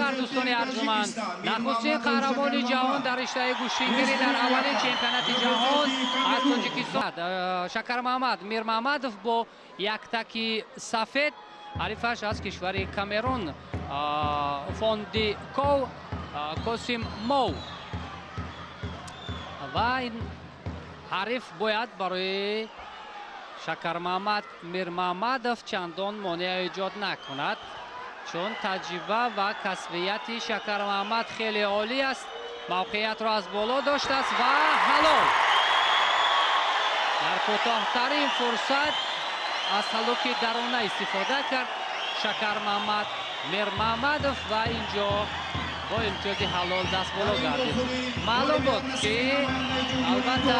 Дигар, дӯстони арҷуманд, нахустин қаҳрамони ҷаҳон дар риштаи гӯштингирӣ дар аввалин чемпионати ҷаҳон аз Тоҷикистон Шакармаҳмад Мирмаҳмадов бо яктаки сафед, ҳарифаш аз кишвари Камерун Фондиков Косим Моу. Ва ин ҳариф бояд барои Шакармаҳмад Мирмаҳмадов чандон монеа эҷод накунад, чун таҷриба ва касбияти Шакармаҳмад хеле олӣ аст. Мавқеиятро аз боло доштааст ва ҳалол дар кӯтоҳтарин фурсат аз ҳалуки дарона истифода кард Шакармаҳмад Мирмаҳмадов ва инҷо бо имтиёзи ҳалол даст боло гардид. Маълум буд, ки албатта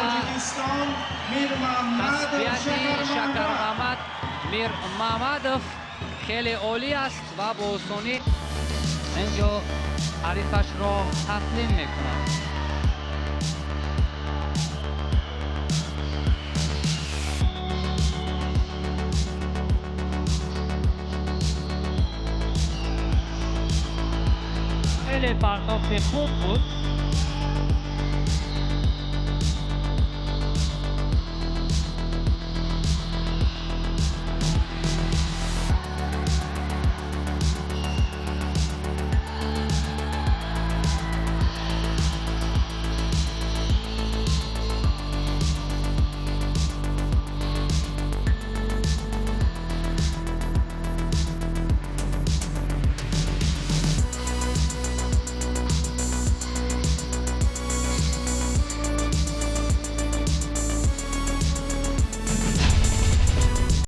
касбияти Шакармаҳмад Мирмаҳмадов хеле олӣ аст ва бо осонӣ инҷо ҳарифашро таслим мекунад. Хеле партофти хуб буд.